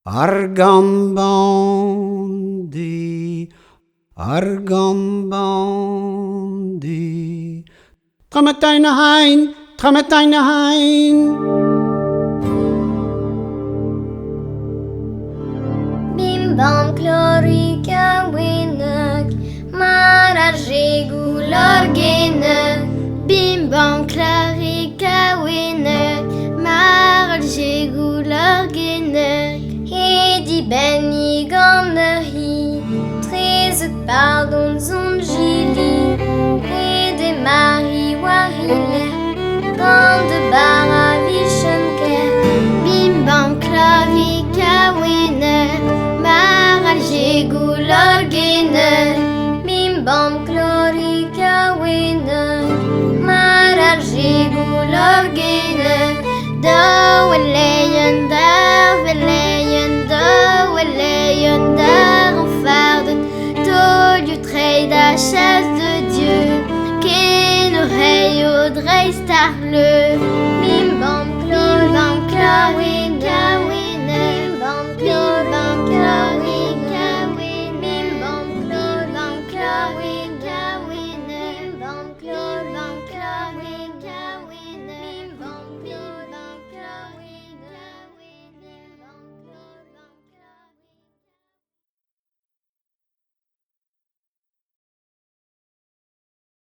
Ar gambandi, ar gambandi. Tramatijn hein, tramatijn hein. Bim bam klorika winnek, mar ar jegou lorgenek. Bim bam klorika winnek, mar ar jegou lorgenek. Hedi benni gant ur hi, trezet pardon zon jili. Hede mari war hiler, gant de bara vichen ker. Bim bam klavika winner, mar al jegou lorgener. Bim bam klorika winner, mar al jegou lorgener. Daou leien, daou leien, daou leien, daou fardet, tolioù treid a chasse de Dieu, ken o rei o dreist ar leu. Bim bam, bim bam, klorika.